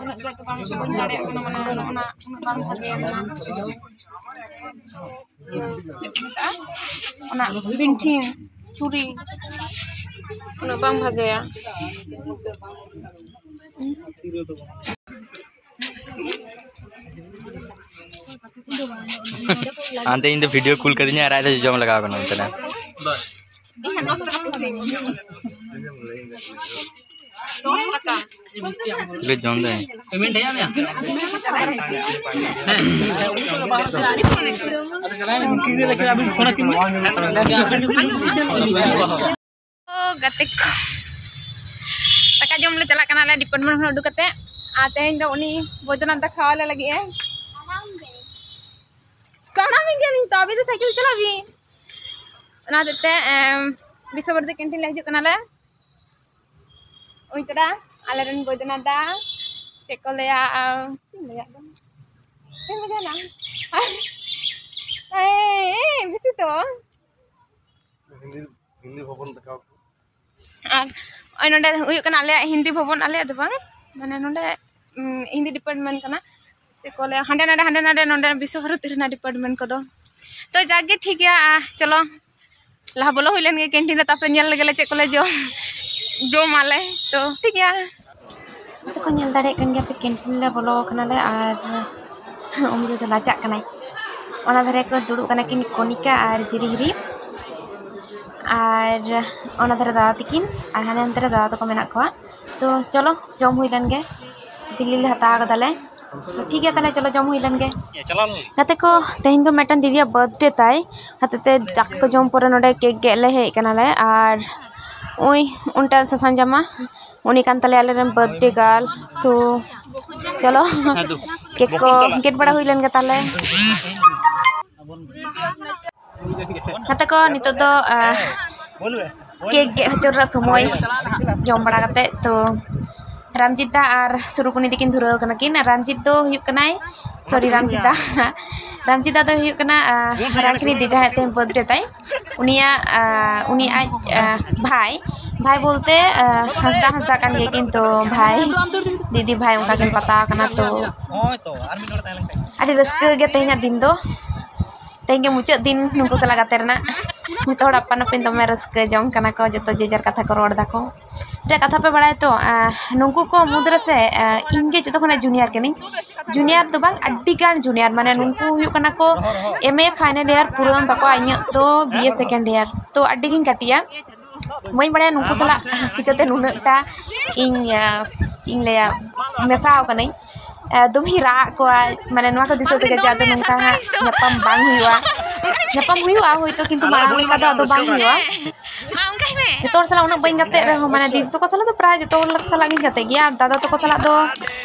ᱩᱱᱟᱹᱜ ᱡᱟᱹᱥᱛᱤ ᱵᱟᱝ ᱵᱟᱹᱧ ᱫᱟᱲᱮᱭᱟᱜ ᱠᱟᱱᱟ, ᱢᱟᱱᱮ ᱚᱱᱟ ᱩᱱᱟᱹᱜ ᱵᱟᱝ ᱵᱷᱟᱜᱮᱭᱟ᱾ ᱪᱮᱫ ᱠᱚ ᱢᱮᱛᱟᱜᱼᱟ, ᱚᱱᱟ ᱵᱤᱱᱴᱷᱤ ᱪᱩᱨᱤ ᱩᱱᱟᱹᱜ ᱵᱟᱝ ᱵᱷᱟᱜᱮᱭᱟ᱾ ᱦᱟᱱᱛᱮ ᱤᱧ ᱫᱚ video call ᱠᱟᱫᱤᱧᱟ ᱟᱨ ᱟᱡ ᱫᱚ ᱡᱚᱡᱚᱢ ᱞᱟᱜᱟᱣ ᱠᱟᱱᱟ ᱚᱱᱛᱮ ᱨᱮ᱾ ᱪᱤᱞᱤ ᱡᱚᱢ ᱫᱟᱭ? ᱛᱚ ᱜᱟᱛᱮ ᱠᱚ, ᱫᱟᱠᱟ ᱡᱚᱢ ᱞᱮ ᱪᱟᱞᱟᱜ ᱠᱟᱱᱟᱞᱮ department ᱠᱷᱚᱱ ᱩᱰᱩᱠ ᱠᱟᱛᱮ᱾ ᱟᱨ ᱛᱮᱦᱮᱧ ᱫᱚ ᱩᱱᱤ ᱵᱚᱭᱫᱚᱱᱟᱛᱷ ᱫᱟ ᱠᱷᱟᱣᱟᱣ ᱞᱮ ᱞᱟᱹᱜᱤᱫ ᱮ᱾ ᱛᱟᱲᱟᱢ ᱜᱮᱭᱟᱞᱤᱧ ᱛᱚ, ᱟᱹᱵᱤᱱ ᱫᱚ ᱥᱟᱭᱠᱮᱞ ᱪᱟᱞᱟᱣ ᱵᱤᱱ᱾ ᱚᱱᱟ ᱦᱚᱛᱮᱡ ᱛᱮ, ᱮᱢ, ᱵᱤᱥᱥᱚ ᱵᱷᱟᱨᱚᱛᱤ canteen ᱞᱮ ᱦᱤᱡᱩᱜ ᱠᱟᱱᱟᱞᱮ᱾ ᱩᱭ ᱛᱚᱨᱟ ᱟᱞᱮᱨᱮᱱ ᱵᱚᱭᱫᱚᱱᱟᱛᱷ ᱫᱟ, ᱪᱮᱫ ᱠᱚ ᱞᱟᱹᱭᱟ, ᱟᱢ, ᱪᱮᱫ ᱤᱧ ᱞᱟᱹᱭᱟ ᱟᱫᱚ? ᱪᱮᱫ ᱮᱢ ᱞᱟᱹᱭᱟ ᱱᱟ? ᱮᱭ, ᱮᱭ, ᱵᱮᱥᱤ ᱛᱚ᱾ ᱦᱤᱱᱫᱤ, ᱦᱤᱱᱫᱤ ᱵᱷᱚᱵᱚᱱ ᱫᱮᱠᱷᱟᱣ᱾ ᱟᱨ ᱱᱚᱜᱼᱚᱭ ᱱᱚᱰᱮ ᱦᱩᱭᱩᱜ ᱠᱟᱱᱟ ᱟᱞᱮᱭᱟᱜ ᱦᱤᱱᱫᱤ ᱵᱷᱚᱵᱚᱱ, ᱟᱞᱮᱭᱟᱜ ᱫᱚ ᱵᱟᱝ, ᱢᱟᱱᱮ ᱱᱚᱰᱮ, ᱩᱢ, ᱦᱤᱱᱫᱤ department ᱠᱟᱱᱟ᱾ ᱪᱮᱫ ᱠᱚ ᱞᱟᱹᱭᱟ, ᱦᱟᱸᱰᱮ ᱱᱟᱰᱮ, ᱦᱟᱸᱰᱮ ᱱᱟᱰᱮ, ᱱᱚᱰᱮ ᱵᱤᱥᱥᱚ ᱵᱷᱟᱨᱚᱛᱤ ᱨᱮᱱᱟᱜ department ᱠᱚᱫᱚ᱾ ᱛᱚ ᱡᱟᱠ ᱜᱮ ᱴᱷᱤᱠ ᱜᱮᱭᱟ, ᱟ, ᱪᱚᱞᱚ ᱞᱟᱦᱟ ᱵᱚᱞᱚ ᱦᱩᱭ ᱞᱮᱱ ᱜᱮ canteen ᱨᱮ, ᱛᱟᱨᱯᱚᱨᱮ ᱧᱮᱞ ᱞᱮᱜᱮ ᱞᱮ ᱪᱮᱫ ᱠᱚᱞᱮ ᱡᱚᱢ, ᱡᱚᱢᱟᱞᱮ᱾ ᱛᱚ ᱴᱷᱤᱠ ᱜᱮᱭᱟ᱾ ᱟᱯᱮ ᱠᱚ ᱧᱮᱞ ᱫᱟᱲᱮᱭᱟᱜ ᱠᱟᱱ ᱜᱮᱭᱟ ᱯᱮ, canteen ᱞᱮ ᱵᱚᱞᱚ ᱟᱠᱟᱱᱟᱞᱮ ᱟᱨ ᱩᱢ ᱨᱮᱫᱚ ᱞᱟᱡᱟᱜ ᱠᱟᱱᱟᱭ᱾ ᱚᱱᱟ ᱫᱷᱟᱨᱮ ᱠᱚ ᱫᱩᱲᱩᱵ ᱠᱟᱱᱟ ᱠᱤᱱ ᱠᱚᱱᱤᱠᱟ ᱟᱨ ᱡᱤᱨᱤ ᱦᱤᱨᱤ, ᱟᱨ ᱚᱱᱟ ᱫᱷᱟᱨᱮ ᱫᱟᱫᱟ ᱛᱟᱹᱠᱤᱱ, ᱟᱨ ᱦᱟᱱᱮ ᱦᱟᱱᱛᱮ ᱨᱮ ᱫᱟᱫᱟ ᱛᱟᱠᱚ ᱢᱮᱱᱟᱜ ᱠᱚᱣᱟ᱾ ᱛᱚ ᱪᱚᱞᱚ ᱡᱚᱢ ᱦᱩᱭ ᱞᱮᱱ ᱜᱮ, ᱵᱤᱞᱤ ᱞᱮ ᱦᱟᱛᱟᱣ ᱠᱟᱫᱟᱞᱮ᱾ ᱛᱚ ᱴᱷᱤᱠ ᱜᱮᱭᱟ, ᱛᱟᱦᱞᱮ ᱪᱚᱞᱚ ᱡᱚᱢ ᱦᱩᱭ ᱞᱮᱱ ᱜᱮ᱾ ᱜᱟᱛᱮ ᱠᱚ, ᱛᱮᱦᱮᱧ ᱫᱚ ᱢᱤᱫᱴᱟᱝ ᱫᱤᱫᱤᱭᱟᱜ birthday ᱛᱟᱭ, ᱦᱚᱛᱮᱡ ᱛᱮ ᱫᱟᱠᱟ ᱠᱚ ᱡᱚᱢ ᱯᱚᱨᱮ ᱱᱚᱰᱮ cake ᱜᱮᱫ ᱞᱮ ᱦᱮᱡ ᱠᱟᱱᱟᱞᱮ᱾ ᱟᱨ ᱩᱭ ᱩᱱᱴᱟ ᱥᱟᱥᱟᱝ ᱡᱟᱢᱟ, ᱩᱱᱤ ᱠᱟᱱ ᱛᱟᱞᱮᱭᱟ ᱟᱞᱮᱨᱮᱱ birthday girl᱾ ᱛᱚ ᱪᱚᱞᱚ, cake ᱠᱚ ᱜᱮᱫ ᱵᱟᱲᱟ ᱦᱩᱭ ᱞᱮᱱ ᱜᱮ ᱛᱟᱦᱞᱮ᱾ ᱜᱟᱛᱮ ᱠᱚ, ᱱᱤᱛᱚᱜ ᱫᱚ, ᱟ, cake ᱜᱮᱫ ᱦᱚᱪᱚ ᱨᱮᱱᱟᱜ ᱥᱚᱢᱚᱭ, ᱡᱚᱢ ᱵᱟᱲᱟ ᱠᱟᱛᱮ᱾ ᱛᱚ ᱨᱟᱢᱡᱤᱛ ᱫᱟ ᱟᱨ ᱥᱩᱨᱩᱠᱩᱱᱤ ᱛᱟᱹᱠᱤᱱ ᱫᱷᱩᱨᱟᱹᱣ ᱠᱟᱱᱟ ᱠᱤᱱ᱾ ᱨᱟᱢᱡᱤᱛ ᱫᱚ ᱦᱩᱭᱩᱜ ᱠᱟᱱᱟᱭ, sorry, ᱨᱟᱢᱡᱤᱛ ᱫᱟ, ᱨᱟᱢᱡᱤᱛ ᱫᱟ ᱫᱚᱭ ᱦᱩᱭᱩᱜ ᱠᱟᱱᱟ, ᱟᱸ, ᱨᱟᱜᱤᱱᱤ ᱰᱤ, ᱡᱟᱦᱟᱸᱭ ᱛᱮᱦᱮᱧ birthday ᱛᱟᱭ, ᱩᱱᱤᱭᱟᱜ, ᱟᱸ, ᱩᱱᱤ ᱟᱡ, ᱟᱸ, ᱵᱷᱟᱭ, ᱵᱷᱟᱭ ᱵᱚᱞᱛᱮ, ᱟᱸ, ᱦᱟᱸᱥᱫᱟ ᱦᱟᱸᱥᱫᱟ ᱠᱟᱱ ᱜᱮᱭᱟ, ᱠᱤᱱᱛᱩ ᱵᱷᱟᱭ, ᱫᱤᱫᱤ ᱵᱷᱟᱭ ᱚᱱᱠᱟ ᱠᱤᱱ ᱯᱟᱛᱟᱣ ᱠᱟᱱᱟ᱾ ᱛᱚ ᱟᱹᱰᱤ ᱨᱟᱹᱥᱠᱟᱹ ᱜᱮ ᱛᱮᱦᱮᱧᱟᱜ ᱫᱤᱱ ᱫᱚ, ᱛᱮᱦᱮᱧ ᱜᱮ ᱢᱩᱪᱟᱹᱫ ᱫᱤᱱ ᱱᱩᱠᱩ ᱥᱟᱞᱟᱜ ᱜᱟᱛᱮ ᱨᱮᱱᱟᱜ᱾ ᱡᱚᱛᱚ ᱦᱚᱲ ᱟᱯᱟᱱ ᱟᱹᱯᱤᱱ ᱫᱚᱢᱮ ᱨᱟᱹᱥᱠᱟᱹ ᱡᱚᱝ ᱠᱟᱱᱟ ᱠᱚ, ᱡᱚᱛᱚ ᱡᱮ ᱡᱟᱨ ᱠᱟᱛᱷᱟ ᱠᱚ ᱨᱚᱲ ᱫᱟᱠᱚ᱾ ᱢᱤᱫᱴᱮᱱ ᱠᱟᱛᱷᱟ ᱯᱮ ᱵᱟᱲᱟᱭᱟ ᱛᱚ, ᱟᱸ, ᱱᱩᱠᱩ ᱠᱚ ᱢᱩᱫᱽ ᱨᱮᱥᱮ, ᱟᱸ, ᱤᱧ ᱜᱮ ᱡᱚᱛᱚ ᱠᱷᱚᱱᱟᱜ junior ᱠᱟᱹᱱᱟᱹᱧ᱾ Junior ᱫᱚ ᱵᱟᱝ, ᱟᱹᱰᱤ ᱜᱟᱱ junior, ᱢᱟᱱᱮ ᱱᱩᱠᱩ ᱦᱩᱭᱩᱜ ᱠᱟᱱᱟ ᱠᱚ M A final year ᱯᱩᱨᱟᱹᱣ ᱮᱱ ᱛᱟᱠᱚᱣᱟ, ᱤᱧᱟᱹᱜ ᱫᱚ B A second year, ᱛᱚ ᱟᱹᱰᱤ ᱜᱤᱧ ᱠᱟᱹᱴᱤᱡᱼᱟ᱾ ᱵᱟᱹᱧ ᱵᱟᱲᱟᱭᱟ ᱱᱩᱠᱩ ᱥᱟᱞᱟᱜ ᱪᱤᱠᱟᱹᱛᱮ ᱱᱩᱱᱟᱹᱜ ᱴᱟ ᱤᱧ, ᱟᱸ, ᱪᱮᱫ ᱤᱧ ᱞᱟᱹᱭᱟ, ᱢᱮᱥᱟᱣ ᱠᱟᱹᱱᱟᱹᱧ᱾ ᱟᱸ, ᱫᱚᱢᱮᱧ ᱨᱟᱜ ᱟᱫ ᱠᱚᱣᱟ, ᱢᱟᱱᱮ ᱱᱚᱣᱟ ᱠᱚ ᱫᱤᱥᱟᱹ ᱛᱮᱜᱮ ᱡᱮ ᱟᱫᱚ ᱱᱚᱝᱠᱟ ᱦᱟᱸᱜ ᱧᱟᱯᱟᱢ ᱵᱟᱝ ᱦᱩᱭᱩᱜᱼᱟ᱾ ᱧᱟᱯᱟᱢ ᱦᱩᱭᱩᱜᱼᱟ ᱦᱳᱭᱛᱳ, ᱠᱤᱱᱛᱩ ᱢᱟᱲᱟᱝ ᱞᱮᱠᱟ ᱫᱚ ᱟᱫᱚ ᱵᱟᱝ ᱦᱩᱭᱩᱜᱼᱟ᱾ ᱡᱚᱛᱚ ᱦᱚᱲ ᱥᱟᱞᱟᱜ ᱩᱱᱟᱹᱜ ᱵᱟᱹᱧ ᱜᱟᱛᱮᱜ ᱨᱮᱦᱚᱸ, ᱢᱟᱱᱮ ᱫᱤᱫᱤ ᱛᱟᱠᱚ ᱥᱟᱞᱟᱜ ᱫᱚ ᱯᱨᱟᱭ ᱡᱚᱛᱚ ᱦᱚᱲ ᱥᱟᱞᱟᱜ ᱜᱤᱧ ᱜᱟᱛᱮᱜ ᱜᱮᱭᱟ᱾ ᱫᱟᱫᱟ ᱛᱟᱠᱚ ᱥᱟᱞᱟᱜ ᱫᱚ,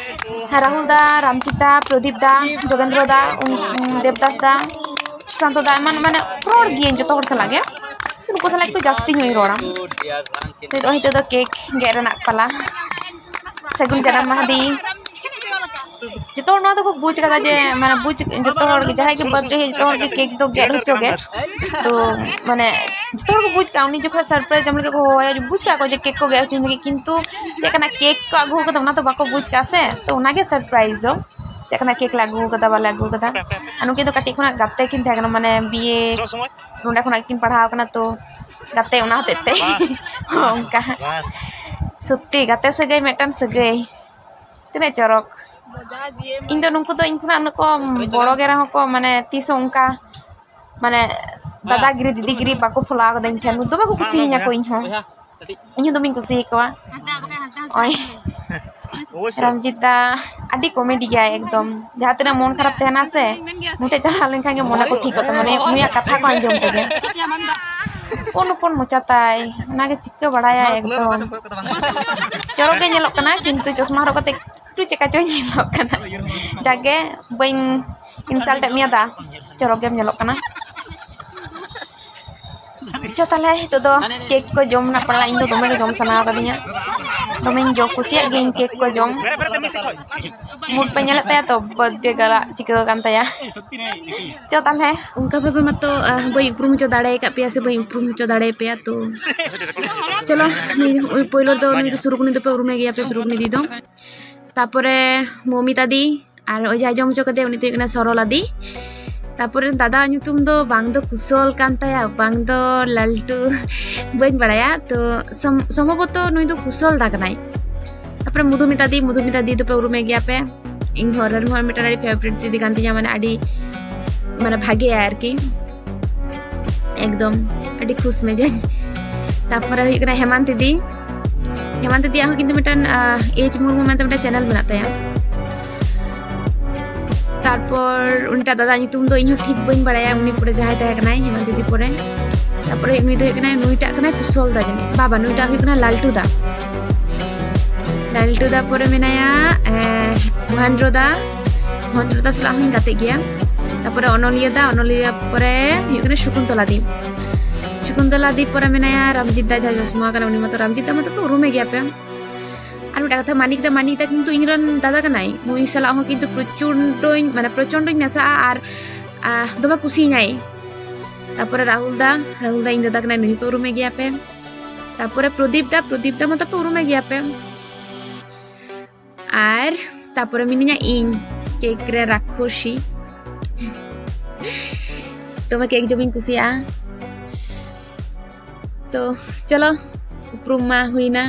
ᱦᱮᱸ, ᱨᱟᱦᱩᱞ ᱫᱟ, ᱨᱟᱢᱡᱤᱛ ᱫᱟ, ᱯᱨᱚᱫᱤᱯ ᱫᱟ, ᱡᱳᱜᱮᱱᱫᱨᱚ ᱫᱟ, ᱩᱱ, ᱩᱱ, ᱫᱮᱵᱫᱟᱥ ᱫᱟ, ᱥᱩᱥᱟᱱᱛᱚ ᱫᱟ, ᱮᱢᱟᱱ, ᱢᱟᱱᱮ ᱨᱚᱲ ᱜᱤᱭᱟᱹᱧ ᱡᱚᱛᱚ ᱦᱚᱲ ᱥᱟᱞᱟᱜ ᱜᱮ᱾ ᱱᱩᱠᱩ ᱥᱟᱞᱟᱜ ᱮᱠᱴᱩ ᱡᱟᱹᱥᱛᱤ ᱧᱚᱜ ᱤᱧ ᱨᱚᱲᱟ᱾ ᱱᱤᱛᱚᱜ, ᱱᱤᱛᱚᱜ ᱫᱚ ᱠᱮᱠ ᱜᱮᱫ ᱨᱮᱱᱟᱜ ᱯᱟᱞᱟ᱾ ᱥᱟᱹᱜᱩᱱ ᱡᱟᱱᱟᱢ ᱢᱟᱦᱟ ᱫᱤ᱾ ᱡᱚᱛᱚ ᱦᱚᱲ ᱱᱚᱣᱟ ᱫᱚᱠᱚ ᱵᱩᱡᱽ ᱠᱟᱫᱟ ᱡᱮ, ᱢᱟᱱᱮ, ᱵᱩᱡᱽ, ᱡᱚᱛᱚ ᱦᱚᱲ ᱜᱮ, ᱡᱟᱦᱟᱸᱭ ᱜᱮ birthday ᱦᱩᱭᱩᱜ, ᱡᱚᱛᱚ ᱦᱚᱲ ᱜᱮ ᱠᱮᱠ ᱫᱚ ᱜᱮᱫ ᱦᱚᱪᱚ ᱜᱮ᱾ ᱛᱚ, ᱢᱟᱱᱮ, ᱡᱚᱛᱚ ᱦᱚᱲ ᱠᱚ ᱵᱩᱡᱽ ᱠᱟᱜᱼᱟ, ᱩᱱᱤ ᱡᱚᱠᱷᱚᱱ surprise ᱮᱢ ᱞᱟᱹᱜᱤᱫ ᱠᱚ ᱦᱚᱦᱚᱣᱟᱭᱟ, ᱵᱩᱡᱽ ᱠᱟᱜᱼᱟ ᱠᱚ ᱡᱮ ᱠᱮᱠ ᱠᱚ ᱜᱮᱫ ᱦᱚᱪᱚ ᱞᱟᱹᱜᱤᱫ, ᱠᱤᱱᱛᱩ ᱪᱮᱫ ᱠᱟᱱᱟ ᱠᱮᱠ ᱠᱚ ᱟᱹᱜᱩ ᱠᱟᱫᱟ, ᱚᱱᱟ ᱫᱚ ᱵᱟᱠᱚ ᱵᱩᱡᱽ ᱠᱟᱜᱼᱟ ᱥᱮ᱾ ᱛᱚ, ᱚᱱᱟᱜᱮ surprise ᱫᱚ, ᱪᱮᱫ ᱠᱟᱱᱟ ᱠᱮᱠ ᱞᱮ ᱟᱹᱜᱩ ᱠᱟᱫᱟ, ᱵᱟᱞᱮ ᱟᱹᱜᱩ ᱠᱟᱫᱟ᱾ ᱟᱨ ᱱᱩᱠᱤᱱ ᱫᱚ ᱠᱟᱹᱴᱤᱡ ᱠᱷᱚᱱᱟᱜ ᱜᱟᱛᱮ ᱠᱤᱱ ᱛᱟᱦᱮᱸ ᱠᱟᱱᱟ, ᱢᱟᱱᱮ, B A ᱱᱚᱰᱮ ᱠᱷᱚᱱᱟᱜ ᱠᱤᱱ ᱯᱟᱲᱦᱟᱣ ᱠᱟᱱᱟ, ᱛᱚ ᱜᱟᱛᱮ, ᱚᱱᱟ ᱦᱚᱛᱮᱡ ᱛᱮ᱾ ᱚᱱᱠᱟ ᱦᱟᱸᱜ᱾ ᱥᱚᱛᱛᱤ ᱜᱟᱛᱮ ᱥᱟᱹᱜᱟᱹᱭ ᱢᱤᱫᱴᱟᱝ ᱥᱟᱹᱜᱟᱹᱭ᱾ ᱛᱤᱱᱟᱹᱜ ᱪᱚᱨᱚᱠ᱾ ᱤᱧ ᱫᱚ ᱱᱩᱠᱩ ᱫᱚ ᱤᱧ ᱠᱷᱚᱱᱟᱜ ᱩᱱᱟᱹᱜ ᱠᱚ ᱵᱚᱲᱚ ᱜᱮ ᱨᱮᱦᱚᱸ ᱠᱚ, ᱢᱟᱱᱮ, ᱛᱤᱥ ᱦᱚᱸ ᱚᱱᱠᱟ, ᱢᱟᱱᱮ, ᱫᱟᱫᱟᱜᱤᱨᱤ, ᱫᱤᱫᱤᱜᱤᱨᱤ ᱵᱟᱠᱚ ᱯᱷᱚᱞᱟᱣ ᱠᱟᱫᱟ ᱤᱧ ᱴᱷᱮᱱ᱾ ᱫᱚᱢᱮ ᱠᱚ ᱠᱩᱥᱤᱭᱟᱹᱧᱟ ᱠᱚ ᱤᱧ ᱦᱚᱸ᱾ ᱤᱧ ᱦᱚᱸ ᱫᱚᱢᱮᱧ ᱠᱩᱥᱤᱭᱟᱠᱚᱣᱟ᱾ ᱱᱚᱜᱼᱚᱭ᱾ ᱨᱟᱢᱡᱤᱛ ᱫᱟ ᱟᱹᱰᱤ comedy ᱜᱮᱭᱟᱭ ᱮᱠᱫᱚᱢ᱾ ᱡᱟᱦᱟᱸ ᱛᱤᱱᱟᱹᱜ ᱢᱚᱱ ᱠᱷᱟᱨᱟᱯ ᱛᱟᱦᱮᱱᱟ ᱥᱮ, ᱱᱩᱭ ᱴᱷᱮᱱ ᱪᱟᱞᱟᱣ ᱞᱮᱱᱠᱷᱟᱱ ᱜᱮ ᱢᱚᱱᱮ ᱠᱚ ᱴᱷᱤᱠᱚᱜ ᱛᱟᱢᱟ᱾ ᱩᱱᱤᱭᱟᱜ ᱠᱟᱛᱷᱟ ᱠᱚ ᱟᱸᱡᱚᱢ ᱛᱮᱜᱮ᱾ ᱦᱚᱯᱚᱱ ᱦᱚᱯᱚᱱ ᱢᱚᱪᱟ ᱛᱟᱭ, ᱚᱱᱟᱜᱮ ᱪᱤᱠᱟᱹ ᱵᱟᱲᱟᱭᱟᱭ ᱮᱠᱫᱚᱢ᱾ ᱪᱚᱨᱚᱠ ᱜᱮ ᱧᱮᱞᱚᱜ ᱠᱟᱱᱟ, ᱠᱤᱱᱛᱩ ᱪᱚᱥᱢᱟ ᱦᱚᱨᱚᱜ ᱠᱟᱛᱮ ᱮᱠᱴᱩ ᱪᱮᱠᱟ ᱪᱚᱭ ᱧᱮᱞᱚᱜ ᱠᱟᱱᱟ᱾ ᱡᱟᱜᱮ ᱵᱟᱹᱧ insult ᱮᱫ ᱢᱮᱭᱟ ᱫᱟ, ᱪᱚᱨᱚᱠ ᱜᱮᱢ ᱧᱮᱞᱚᱜ ᱠᱟᱱᱟ᱾ ᱪᱚ ᱛᱟᱦᱞᱮ ᱱᱤᱛᱚᱜ ᱫᱚ ᱠᱮᱠ ᱠᱚ ᱡᱚᱢ ᱨᱮᱱᱟᱜ ᱯᱟᱞᱟ, ᱤᱧ ᱫᱚ ᱫᱚᱢᱮ ᱜᱮ ᱡᱚᱢ ᱥᱟᱱᱟ ᱟᱠᱟᱫᱤᱧᱟ᱾ ᱫᱚᱢᱮᱧ ᱡᱚ ᱠᱩᱥᱤᱭᱟᱜ ᱜᱤᱭᱟᱹᱧ ᱠᱮᱠ ᱠᱚ ᱡᱚᱢ᱾ ᱢᱩᱰ ᱯᱮ ᱧᱮᱞᱮᱫ ᱛᱟᱭᱟ ᱛᱚ, ᱵᱟᱨᱛᱷᱰᱮ ᱜᱟᱞᱟᱜ ᱪᱤᱠᱟᱹ ᱟᱠᱟᱱ ᱛᱟᱭᱟ᱾ ᱪᱚ ᱛᱟᱦᱞᱮ᱾ ᱚᱱᱠᱟ ᱵᱷᱟᱵᱮ ᱢᱟᱛᱚ, ᱟᱦ, ᱵᱟᱹᱧ ᱩᱯᱨᱩᱢ ᱦᱚᱪᱚ ᱫᱟᱲᱮ ᱟᱠᱟᱫ ᱯᱮᱭᱟ ᱥᱮ ᱵᱟᱹᱧ ᱩᱯᱨᱩᱢ ᱦᱚᱪᱚ ᱫᱟᱲᱮ ᱯᱮᱭᱟ, ᱛᱚ ᱪᱚᱞᱚ, ᱱᱩᱭ, ᱳᱭ ᱯᱳᱭᱞᱳ ᱨᱮᱫᱚ ᱱᱩᱭ ᱫᱚ ᱥᱩᱨᱩᱠᱩᱱᱤ ᱫᱚᱯᱮ ᱩᱨᱩᱢᱮ ᱜᱮᱭᱟ ᱯᱮ, ᱥᱩᱨᱩᱠᱩᱱᱤ ᱫᱤ ᱫᱚ᱾ ᱛᱟᱯᱚᱨᱮ ᱢᱚᱢᱤᱛᱟ ᱫᱤ, ᱟᱨ ᱚᱡᱟᱭ ᱡᱚᱢ ᱦᱚᱪᱚ ᱠᱟᱫᱮᱭᱟ, ᱩᱱᱤ ᱫᱚ ᱦᱩᱭᱩᱜ ᱠᱟᱱᱟ ᱥᱚᱨᱚᱞᱟ ᱫᱤ᱾ ᱛᱟᱯᱚᱨᱮ ᱫᱟᱫᱟ ᱧᱩᱛᱩᱢ ᱫᱚ ᱵᱟᱝ ᱫᱚ ᱠᱩᱥᱚᱞ ᱠᱟᱱ ᱛᱟᱭᱟ, ᱵᱟᱝ ᱫᱚ ᱞᱟᱞᱴᱩ, ᱵᱟᱹᱧ ᱵᱟᱲᱟᱭᱟ᱾ ᱛᱚ ᱥᱚᱢ-, ᱥᱚᱢᱵᱷᱚᱵᱚᱛᱚ ᱱᱩᱭ ᱫᱚ ᱠᱩᱥᱚᱞ ᱫᱟ ᱠᱟᱱᱟᱭ᱾ ᱛᱟᱯᱚᱨᱮ ᱢᱚᱫᱷᱩᱢᱤᱛᱟ ᱫᱤ, ᱢᱚᱫᱷᱩᱢᱤᱛᱟ ᱫᱤ ᱫᱚᱯᱮ ᱩᱨᱩᱢᱮ ᱜᱮᱭᱟ ᱯᱮ᱾ ᱤᱧ ᱦᱚᱸ ᱨᱟᱱ ᱦᱚᱸ ᱢᱤᱫᱴᱟᱝ ᱟᱹᱰᱤ favourite ᱫᱤᱫᱤ ᱠᱟᱱ ᱛᱤᱧᱟ, ᱢᱟᱱᱮ ᱟᱹᱰᱤ, ᱢᱟᱱᱮ ᱵᱷᱟᱜᱮᱭᱟ ᱟᱨᱠᱤ, ᱮᱠᱫᱚᱢ ᱟᱹᱰᱤ ᱠᱷᱩᱥ ᱢᱮᱡᱟᱡᱽ᱾ ᱛᱟᱯᱚᱨᱮ ᱦᱩᱭᱩᱜ ᱠᱟᱱᱟ ᱦᱮᱢᱟᱱᱛᱤ ᱫᱤ᱾ ᱦᱮᱢᱟᱱᱛᱤ ᱫᱤᱭᱟᱜ ᱦᱚᱸ ᱠᱤᱱᱛᱩ ᱢᱤᱫᱴᱟᱝ, ᱟᱦ, ᱮᱡᱽ ᱢᱩᱨᱢᱩ ᱢᱮᱱᱛᱮ ᱢᱤᱫᱴᱟᱝ channel ᱢᱮᱱᱟᱜ ᱛᱟᱭᱟ᱾ ᱛᱟᱨᱯᱚᱨ ᱩᱱᱤᱴᱟᱜ ᱫᱟᱫᱟ ᱧᱩᱛᱩᱢ ᱫᱚ ᱤᱧ ᱦᱚᱸ ᱴᱷᱤᱠ ᱵᱟᱹᱧ ᱵᱟᱲᱟᱭᱟ, ᱩᱱᱤ ᱯᱚᱨᱮ ᱡᱟᱦᱟᱸᱭ ᱛᱟᱦᱮᱸ ᱠᱟᱱᱟᱭ ᱦᱮᱢᱟᱱᱛᱤ ᱫᱤ ᱯᱚᱨᱮ᱾ ᱛᱟᱯᱚᱨᱮ ᱱᱩᱭ ᱫᱚ ᱦᱩᱭᱩᱜ ᱠᱟᱱᱟᱭ, ᱱᱩᱭᱴᱟᱜ ᱠᱟᱱᱟᱭ ᱠᱩᱥᱚᱞ ᱫᱟ ᱡᱟᱹᱱᱤᱡ, ᱵᱟᱵᱟ, ᱱᱩᱭᱴᱟᱜ ᱦᱩᱭᱩᱜ ᱠᱟᱱᱟ ᱞᱟᱞᱴᱩ ᱫᱟ᱾ ᱞᱟᱞᱴᱩ ᱫᱟ ᱯᱚᱨᱮ ᱢᱮᱱᱟᱭᱟ, ᱮ, ᱢᱚᱦᱮᱱᱫᱨᱚ ᱫᱟ᱾ ᱢᱚᱦᱮᱱᱫᱨᱚ ᱫᱟ ᱥᱟᱞᱟᱜ ᱦᱚᱸᱧ ᱜᱟᱛᱮᱜ ᱜᱮᱭᱟ᱾ ᱛᱟᱯᱚᱨᱮ ᱚᱱᱚᱞᱤᱭᱟᱹ ᱫᱟ, ᱚᱱᱚᱞᱤᱭᱟᱹ ᱯᱚᱨᱮ ᱦᱩᱭᱩᱜ ᱠᱟᱱᱟ ᱥᱩᱠᱩᱱᱛᱚᱞᱟ ᱫᱤ᱾ ᱥᱩᱠᱩᱱᱛᱚᱞᱟ ᱫᱤ ᱯᱚᱨᱮ ᱢᱮᱱᱟᱭᱟ ᱨᱟᱢᱡᱤᱛ ᱫᱟ, ᱡᱟᱦᱟᱸᱭ ᱪᱚᱥᱢᱟ ᱠᱟᱱᱟ, ᱩᱱᱤ ᱢᱟᱛᱚ ᱨᱟᱢᱡᱤᱛ ᱫᱟ ᱢᱟᱛᱚ ᱯᱮ ᱩᱨᱩᱢᱮ ᱜᱮᱭᱟ ᱯᱮ᱾ ᱟᱨ ᱢᱤᱫᱴᱟᱝ ᱠᱟᱛᱷᱟ, ᱢᱟᱱᱤᱠ ᱫᱟ, ᱢᱟᱱᱤᱠ ᱫᱟ ᱠᱤᱱᱛᱩ ᱤᱧ ᱨᱮᱱ ᱫᱟᱫᱟ ᱠᱟᱱᱟᱭ, ᱱᱩᱭ ᱥᱟᱞᱟᱜ ᱦᱚᱸ ᱠᱤᱱᱛᱩ ᱯᱨᱚᱪᱚᱱᱰᱚᱧ, ᱢᱟᱱᱮ ᱯᱨᱚᱪᱚᱱᱰᱚᱧ ᱢᱮᱥᱟᱜᱼᱟ ᱟᱨ, ᱟᱦ, ᱫᱚᱢᱮ ᱠᱩᱥᱤᱭᱟᱹᱧᱟᱭ᱾ ᱛᱟᱯᱚᱨᱮ ᱨᱟᱦᱩᱞ ᱫᱟ, ᱨᱟᱦᱩᱞ ᱫᱟ ᱤᱧ ᱫᱟᱫᱟ ᱠᱟᱱᱟᱭ, ᱱᱩᱭ ᱦᱚᱸᱯᱮ ᱩᱨᱩᱢᱮ ᱜᱮᱭᱟ ᱯᱮ᱾ ᱛᱟᱯᱚᱨᱮ ᱯᱨᱚᱫᱤᱯ ᱫᱟ, ᱯᱨᱚᱫᱤᱯ ᱫᱟ ᱢᱟᱛᱚ ᱯᱮ ᱩᱨᱩᱢᱮ ᱜᱮᱭᱟ ᱯᱮ᱾ ᱟᱨ ᱛᱟᱯᱚᱨᱮ ᱢᱤᱱᱟᱹᱧᱟ ᱤᱧ, ᱠᱮᱠ ᱨᱮ ᱨᱟᱠᱷᱚᱥᱤ᱾ ᱫᱚᱢᱮ ᱠᱮᱠ ᱡᱚᱢᱤᱧ ᱠᱩᱥᱤᱭᱟᱜᱼᱟ᱾ ᱛᱚ ᱪᱚᱞᱚ, ᱩᱯᱨᱩᱢ ᱢᱟ ᱦᱩᱭᱱᱟ,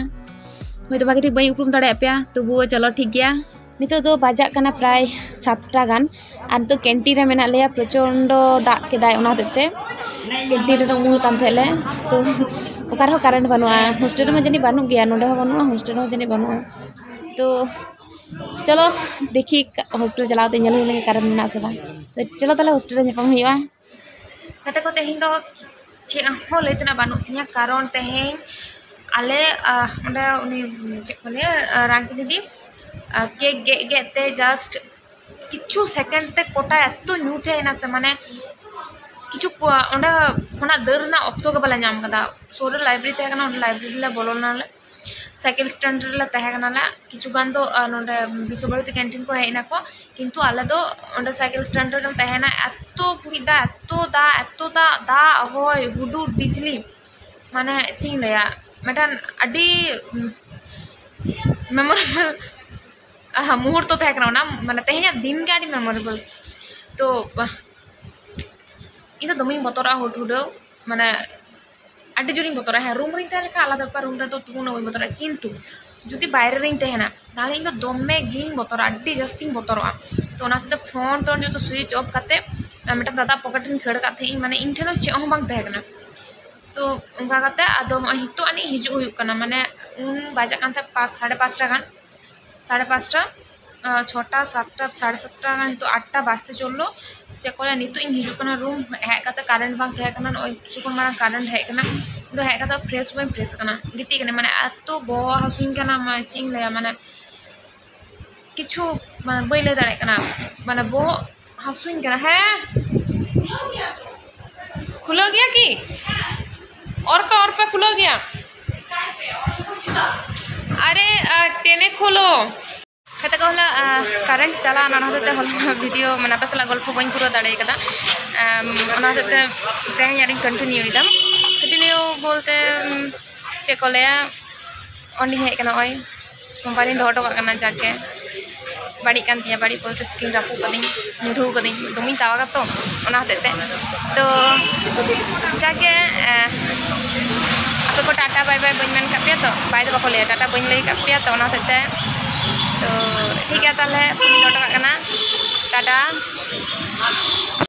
ᱦᱚᱭᱛᱳ ᱵᱷᱟᱜᱮ ᱴᱷᱤᱠ ᱵᱟᱹᱧ ᱩᱯᱨᱩᱢ ᱫᱟᱲᱮᱭᱟᱜ ᱯᱮᱭᱟ, ᱛᱚᱵᱩᱣᱳ ᱪᱚᱞᱚ ᱴᱷᱤᱠ ᱜᱮᱭᱟ᱾ ᱱᱤᱛᱚᱜ ᱫᱚ ᱵᱟᱡᱟᱜ ᱠᱟᱱᱟ ᱯᱨᱟᱭ ᱥᱟᱛᱴᱟ ᱜᱟᱱ, ᱟᱨ ᱱᱤᱛᱚᱜ canteen ᱨᱮ ᱢᱮᱱᱟᱜ ᱞᱮᱭᱟ᱾ ᱯᱨᱚᱪᱚᱱᱰᱚ ᱫᱟᱜ ᱠᱮᱫᱟᱭ, ᱚᱱᱟ ᱦᱚᱛᱮᱡ ᱛᱮ canteen ᱨᱮ ᱩᱢᱩᱞ ᱠᱟᱱ ᱛᱟᱦᱮᱸᱫ ᱞᱮ᱾ ᱛᱚ ᱚᱠᱟ ᱨᱮᱦᱚᱸ current ᱵᱟᱹᱱᱩᱜᱼᱟ, hostel ᱨᱮᱢᱟ ᱡᱟᱹᱱᱤᱡ ᱵᱟᱹᱱᱩᱜ ᱜᱮᱭᱟ, ᱱᱚᱸᱰᱮ ᱦᱚᱸ ᱵᱟᱹᱱᱩᱜᱼᱟ, hostel ᱨᱮᱦᱚᱸ ᱡᱟᱹᱱᱤᱡ ᱵᱟᱹᱱᱩᱜᱼᱟ᱾ ᱛᱚ ᱪᱚᱞᱚ ᱫᱮᱠᱷᱤ, hostel ᱪᱟᱞᱟᱣ ᱛᱮ ᱧᱮᱞ ᱦᱩᱭ ᱞᱮᱱᱜᱮ current ᱢᱮᱱᱟᱜᱼᱟ ᱥᱮ ᱵᱟᱝ᱾ ᱛᱚ ᱪᱚᱞᱚ ᱛᱟᱦᱞᱮ hostel ᱨᱮ ᱧᱟᱯᱟᱢ ᱦᱩᱭᱩᱜᱼᱟ᱾ ᱜᱟᱛᱮ ᱠᱚ, ᱛᱮᱦᱮᱧ ᱫᱚ ᱪᱮᱫ ᱦᱚᱸ ᱞᱟᱹᱭ ᱛᱮᱱᱟᱜ ᱵᱟᱹᱱᱩᱜ ᱛᱤᱧᱟᱹ, ᱠᱟᱨᱚᱱ ᱛᱮᱦᱮᱧ ᱟᱞᱮ, ᱟᱦ, ᱚᱸᱰᱮ ᱩᱱᱤ, ᱪᱮᱫ ᱠᱚ ᱞᱟᱹᱭᱟ, ᱟᱦ, ᱨᱟᱝᱠᱤ ᱫᱤᱫᱤ, ᱟᱦ, ᱠᱮᱠ ᱜᱮᱫ ᱜᱮᱫ ᱛᱮ just ᱠᱤᱪᱷᱩ second ᱛᱮ ᱠᱚᱴᱟ ᱮᱛᱚ ᱧᱩᱛ ᱦᱮᱡ ᱮᱱᱟ ᱥᱮ, ᱢᱟᱱᱮ ᱠᱤᱪᱷᱩ ᱠᱚ-, ᱚᱸᱰᱮ ᱠᱷᱚᱱᱟᱜ ᱫᱟᱹᱲ ᱨᱮᱱᱟᱜ ᱚᱠᱛᱚ ᱜᱮ ᱵᱟᱞᱮ ᱧᱟᱢ ᱠᱟᱫᱟ᱾ ᱥᱩᱨ ᱨᱮ library ᱛᱟᱦᱮᱸ ᱠᱟᱱᱟ, ᱚᱸᱰᱮ library ᱞᱮ ᱵᱚᱞᱚ ᱞᱮᱱᱟᱞᱮ᱾ ᱥᱟᱭᱠᱮᱞ ᱥᱴᱮᱱᱰ ᱨᱮᱞᱮ ᱛᱟᱦᱮᱸ ᱠᱟᱱᱟᱞᱮ᱾ ᱠᱤᱪᱷᱩ ᱜᱟᱱ ᱫᱚ ᱟᱨ ᱱᱚᱰᱮ ᱵᱤᱥᱥᱚ ᱵᱷᱟᱨᱚᱛᱤ ᱠᱮᱱᱴᱤᱱ ᱠᱚ ᱦᱮᱡ ᱮᱱᱟᱠᱚ, ᱠᱤᱱᱛᱩ ᱟᱞᱮ ᱫᱚ ᱚᱸᱰᱮ ᱥᱟᱭᱠᱮᱞ ᱥᱴᱮᱱᱰ ᱨᱮᱜᱮ ᱞᱮ ᱛᱟᱦᱮᱱᱟ᱾ ᱮᱛᱚ ᱜᱷᱩᱲᱤᱡ ᱫᱟᱜ, ᱮᱛᱚ ᱫᱟᱜ, ᱮᱛᱚ ᱫᱟᱜ, ᱫᱟᱜ, ᱦᱚᱭ, ᱦᱩᱰᱩᱨ, ᱵᱤᱡᱽᱞᱤ, ᱢᱟᱱᱮ ᱪᱮᱫ ᱤᱧ ᱞᱟᱹᱭᱟ, ᱢᱤᱫᱴᱟᱝ ᱟᱹᱰᱤ ᱢᱮᱢᱳᱨᱮᱵᱚᱞ ᱢᱩᱦᱩᱨᱛᱚ ᱛᱟᱦᱮᱸ ᱠᱟᱱᱟ ᱚᱱᱟ᱾ ᱢᱟᱱᱮ ᱛᱮᱦᱮᱧᱟᱜ ᱫᱤᱱ ᱜᱮ ᱟᱹᱰᱤ ᱢᱮᱢᱳᱨᱮᱵᱚᱞ᱾ ᱛᱚ ᱤᱧ ᱫᱚ ᱫᱚᱢᱮᱧ ᱵᱚᱛᱚᱨᱚᱜᱼᱟ ᱦᱩᱰ ᱦᱩᱰᱟᱹᱣ, ᱢᱟᱱᱮ ᱟᱹᱰᱤ ᱡᱳᱨᱤᱧ ᱵᱚᱛᱚᱨᱚᱜᱼᱟ᱾ ᱦᱮᱸ, ᱨᱩᱢ ᱨᱤᱧ ᱛᱟᱦᱮᱸ ᱞᱮᱱᱠᱷᱟᱱ ᱟᱞᱟᱫᱟ ᱵᱮᱯᱟᱨ, ᱨᱩᱢ ᱨᱮᱫᱚ ᱛᱚᱵᱩ ᱩᱱᱟᱹᱜ ᱵᱟᱹᱧ ᱵᱚᱛᱚᱨᱚᱜᱼᱟ, ᱠᱤᱱᱛᱩ ᱡᱩᱫᱤ ᱵᱟᱭᱨᱮ ᱨᱤᱧ ᱛᱟᱦᱮᱱᱟ, ᱛᱟᱦᱚᱞᱮ ᱤᱧ ᱫᱚ ᱫᱚᱢᱮ ᱜᱤᱧ ᱵᱚᱛᱚᱨᱚᱜᱼᱟ, ᱟᱹᱰᱤ ᱡᱟᱹᱥᱛᱤᱧ ᱵᱚᱛᱚᱨᱚᱜᱼᱟ᱾ ᱛᱚ ᱚᱱᱟ ᱦᱚᱛᱮᱡ ᱛᱮ ᱯᱷᱳᱱ ᱴᱳᱱ ᱡᱚᱛᱚ ᱥᱩᱭᱤᱪ ᱚᱯᱷ ᱠᱟᱛᱮ ᱟᱨ ᱢᱤᱫᱴᱟᱝ ᱫᱟᱫᱟ ᱯᱚᱠᱮᱴ ᱨᱤᱧ ᱠᱷᱟᱹᱲ ᱟᱠᱟᱫ ᱛᱟᱦᱮᱸᱫ, ᱢᱟᱱᱮ ᱤᱧ ᱴᱷᱮᱱ ᱫᱚ ᱪᱮᱫ ᱦᱚᱸ ᱵᱟᱝ ᱛᱟᱦᱮᱸ ᱠᱟᱱᱟ᱾ ᱛᱚ ᱚᱱᱠᱟ ᱠᱟᱛᱮ ᱟᱫᱚ ᱱᱚᱜᱼᱚᱭ ᱱᱤᱛᱚᱜ ᱟᱹᱱᱤᱡ ᱦᱤᱡᱩᱜ ᱦᱩᱭᱩᱜ ᱠᱟᱱᱟ, ᱢᱟᱱᱮ ᱩᱱ ᱵᱟᱡᱟᱜ ᱠᱟᱱ ᱛᱟᱦᱮᱸᱫ ᱯᱟᱸᱪ, ᱥᱟᱲᱮ ᱯᱟᱸᱪᱴᱟ ᱜᱟᱱ, ᱥᱟᱲᱮ ᱯᱟᱸᱪᱴᱟ, ᱟᱸ, ᱪᱷᱚᱴᱟ, ᱥᱟᱛᱴᱟ, ᱥᱟᱲᱮ ᱥᱟᱛᱴᱟ ᱜᱟᱱ, ᱱᱤᱛᱚᱜ ᱟᱴᱴᱟ ᱵᱟᱡᱛᱮ ᱪᱚᱞᱞᱚ᱾ ᱪᱮᱫ ᱠᱚ ᱞᱟᱹᱭᱟ, ᱱᱤᱛᱚᱜ ᱤᱧ ᱦᱤᱡᱩᱜ ᱠᱟᱱᱟ ᱨᱩᱢ, ᱦᱮᱡ ᱠᱟᱛᱮ ᱠᱟᱨᱮᱱᱴ ᱵᱟᱝ ᱛᱟᱦᱮᱸ ᱠᱟᱱᱟ, ᱱᱚᱜᱼᱚᱭ ᱠᱤᱪᱷᱩ ᱠᱷᱚᱱ ᱢᱟᱲᱟᱝ ᱠᱟᱨᱮᱱᱴ ᱦᱮᱡ ᱠᱟᱱᱟ᱾ ᱤᱧ ᱫᱚ ᱦᱮᱡ ᱠᱟᱛᱮ ᱯᱷᱨᱮᱥ ᱦᱚᱸ ᱵᱟᱹᱧ ᱯᱷᱨᱮᱥ ᱟᱠᱟᱱᱟ, ᱜᱤᱛᱤᱡ ᱠᱟᱱᱟ, ᱢᱟᱱᱮ ᱮᱛᱚ ᱵᱚᱦᱚᱜ ᱦᱟᱹᱥᱩᱧ ᱠᱟᱱᱟ, ᱢᱟᱱᱮ ᱪᱮᱫ ᱤᱧ ᱞᱟᱹᱭᱟ, ᱢᱟᱱᱮ ᱠᱤᱪᱷᱩ ᱢᱟᱱᱮ ᱵᱟᱹᱧ ᱞᱟᱹᱭ ᱫᱟᱲᱮᱭᱟᱜ ᱠᱟᱱᱟ, ᱢᱟᱱᱮ ᱵᱚᱦᱚᱜ ᱦᱟᱹᱥᱩᱧ ᱠᱟᱱᱟ᱾ ᱦᱮᱸ, ᱠᱷᱩᱞᱟᱹᱣ ᱜᱮᱭᱟ ᱠᱤ? ᱚᱨ ᱯᱮ, ᱚᱨ ᱯᱮ, ᱠᱷᱩᱞᱟᱹᱣ ᱜᱮᱭᱟ᱾ ᱟᱨᱮ, ᱟᱨ ᱴᱮᱱᱮ ᱠᱷᱳᱞᱳ᱾ ᱠᱷᱟᱛᱟ ᱠᱚ ᱦᱚᱞᱟ, ᱟᱸ, ᱠᱟᱨᱮᱱᱴ ᱪᱟᱞᱟᱣᱱᱟ, ᱚᱱᱟ ᱦᱚᱛᱮᱡ ᱛᱮ ᱦᱚᱞᱟ ᱵᱷᱤᱰᱤᱭᱳ, ᱢᱟᱱᱮ, ᱟᱯᱮ ᱥᱟᱞᱟᱜ ᱜᱚᱞᱯᱷᱚ ᱵᱟᱹᱧ ᱯᱩᱨᱟᱹᱣ ᱫᱟᱲᱮ ᱠᱟᱫᱟ᱾ ᱟᱢ, ᱚᱱᱟ ᱦᱚᱛᱮᱡ ᱛᱮ ᱛᱮᱦᱮᱧ ᱟᱨᱤᱧ ᱠᱚᱱᱴᱤᱱᱤᱭᱩᱭᱮᱫᱟ᱾ ᱠᱚᱱᱴᱤᱱᱤᱭᱩ ᱵᱚᱞᱛᱮ, ᱩᱢ, ᱪᱮᱫ ᱠᱚ ᱞᱟᱹᱭᱟ, ᱚᱸᱰᱮᱧ ᱦᱮᱡ ᱠᱟᱱᱟ, ᱱᱚᱜᱼᱚᱭ ᱢᱳᱵᱟᱭᱤᱞᱤᱧ ᱫᱚᱦᱚ ᱦᱚᱴᱚ ᱠᱟᱜ ᱠᱟᱱᱟ, ᱡᱟᱠᱮ ᱵᱟᱹᱲᱤᱡ ᱠᱟᱱ ᱛᱤᱧᱟ, ᱵᱟᱹᱲᱤᱡ ᱵᱚᱞᱛᱮ ᱥᱠᱨᱤᱱ ᱨᱟᱹᱯᱩᱫ ᱠᱟᱹᱫᱟᱹᱧ, ᱧᱩᱨᱦᱩ ᱠᱟᱹᱫᱟᱹᱧ, ᱫᱚᱢᱮᱧ ᱛᱟᱣᱟᱜᱟ ᱛᱚ, ᱚᱱᱟ ᱦᱚᱛᱮᱡ ᱛᱮ᱾ ᱛᱚ ᱡᱟᱠᱮ, ᱮ, ᱟᱯᱮ ᱠᱚ ᱴᱟᱴᱟ ᱵᱟᱭ ᱵᱟᱭ ᱵᱟᱹᱧ ᱢᱮᱱ ᱠᱟᱜ ᱯᱮᱭᱟ ᱛᱚ, ᱵᱟᱭ ᱫᱚ ᱵᱟᱠᱚ ᱞᱟᱹᱭᱟ, ᱴᱟᱴᱟ ᱵᱟᱹᱧ ᱞᱟᱹᱭ ᱠᱟᱜ ᱯᱮᱭᱟ ᱛᱚ, ᱚᱱᱟ ᱦᱚᱛᱮᱡ ᱛᱮ᱾ ᱛᱚ ᱴᱷᱤᱠ ᱜᱮᱭᱟ, ᱛᱟᱦᱚᱞᱮ ᱯᱷᱳᱱᱤᱧ ᱫᱚᱦᱚ ᱦᱚᱴᱚ ᱠᱟᱜ ᱠᱟᱱᱟ, ᱴᱟᱴᱟ᱾